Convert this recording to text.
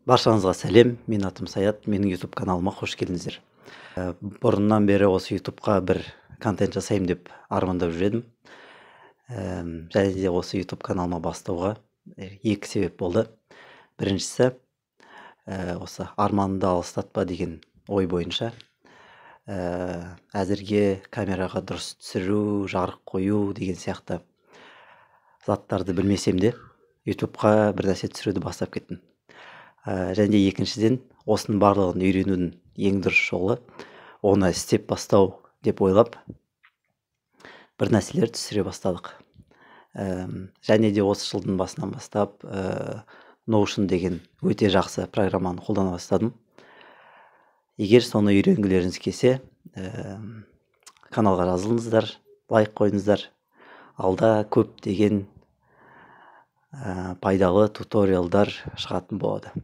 Баршаңызға сәлем, менің атым Саят, менің YouTube каналыма қош келдіңіздер. Бұрыннан бері осы YouTubeқа бір контент жасаймын деп армандап жүр едім. Және де осы YouTube каналыма бастауға екі себеп болды. Біріншісі, осы арманды алыстатпа деген ой бойынша, әзірге камераға дұрыс түсіру, жарық қою деген сияқты заттарды білмесем де, YouTubeқа бір нәрсе түсіруді бастап кеттім. Және де екіншіден, осының барлығын үйренудің ең дұрыс жолы оны істеп бастау деп ойлап, бір нәрселер түсіре бастадық. Және де осы жылдың басынан бастап Notion деген өте жақсы программаны қолдана бастадым. Егер соны үйренгілеріңіз келсе, каналға жазылыңыздар, лайк қойыңыздар. Алда көптеген пайдалы туториалдар шығатын болады.